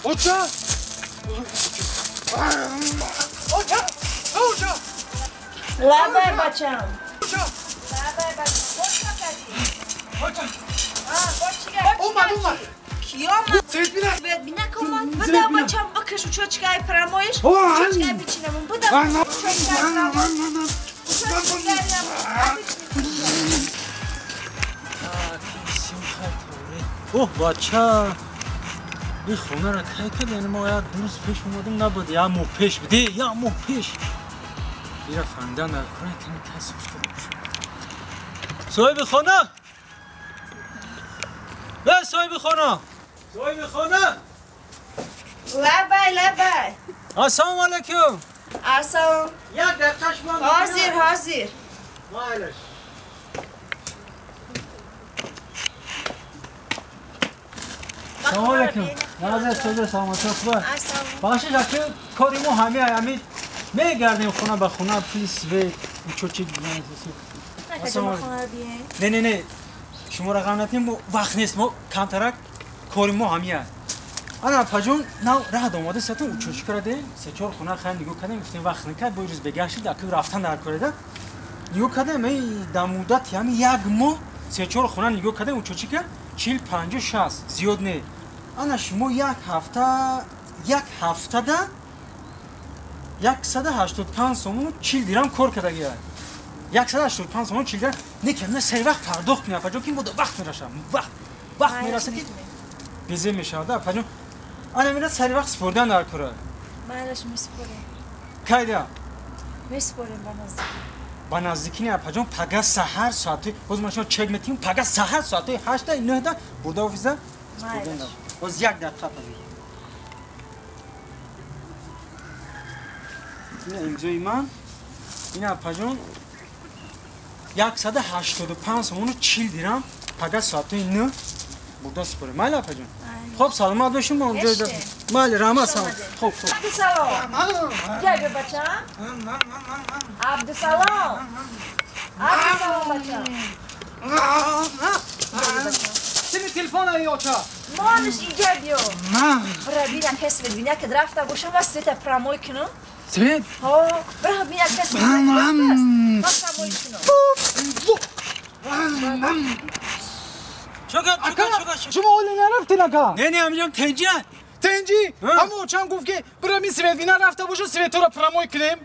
Оча! Оча! Оча! Лабай бачам. Оча! Лабай бачам. Оча кардӣ. Оча! Омад, омад. Ки омад? Свет бина. Свет бина ки омад. Буда бачам бикаш учочкаи прамоиш. Учочкаи бичинамон. Буда учочкаи прамоиш. Учочкаи Оҳ бача. Ин хонаро тай кард, яъне мо як ду рӯз пеш омадем, набуд, як моҳ пеш буд, як моҳ пеш. Ира фаҳмидан дар кора кани кас карда бошад. Соҳиби хона! Э, соҳиби хона! Соҳиби хона! Лабай, лабай. Ассалому алайкум. Ассалом. Як дақиқа шумо. Ҳозир, ҳозир. Майлаш. Салом алейкум. Назар соза саломатӣ хуб. Бахшиш аки кори мо ҳами ҳами мегардем хона ба хона пули свет учочик. Не не не шуморо ғам натем, мо вақт нест, мо камтарак кори мо ҳами аст. Ана апаҷон нав раҳд омада сатон учочикро дем, се-чор хона хайр нигоҳ кардем, гуфтем вақт накард, бо рӯз бегаҳ шуд, аки рафтан дар кореда. Нигоҳ кардем, эй дар муддати ҳами як моҳ се-чор хона нигоҳ кардем, учочика 40, 50, 60 зиёд не. Ана шумо як ҳафтада 185 сомону 40 дирам кор кардагия. 185 сомону 40 дирам. Не ки на сари вақт пардохт кунӣ, апаҷон, ки мода вақт мерасад. Вақт мерасад ки безе мешавад, апаҷон. Ана мера сари вақт супордан дар кора. Майлаш месупорем. Кайда? Месупорем ба наздикӣ. Ба наздикӣ не, апаҷон, пага саҳар соати, боз ман шумо чек метиҳем, пага саҳар соати 8 9 бурда офиса супордан дар. Боз як дақиқа пазир. Ина имзои ман. Ина апаҷон 185 сомону 40 дирам пага соати 9 бурда супорем. Майли апаҷон? Хоб саломат бошем, мо онҷо. Майли, раҳмат, салом. Хоб, хоб. Абдусалом. Биё биё бачам. Абдусалом. Абдусалом бачам. Сини телефон ай оча. Молиш инҷа биё. Бира бина кас бина ки рафта бошам ва света прамой кунам. Свет? Ҳо, бира бина кас бина ки рафтааст. Ма прамой кунам. Чока, чока, чока. Шумо оли нарафтин ака? Не, не, ҳаминҷам тенҷи. Тенҷи? Ҳамо очам гуфт ки бира мин свет бина рафта боша, светора прамой кунем.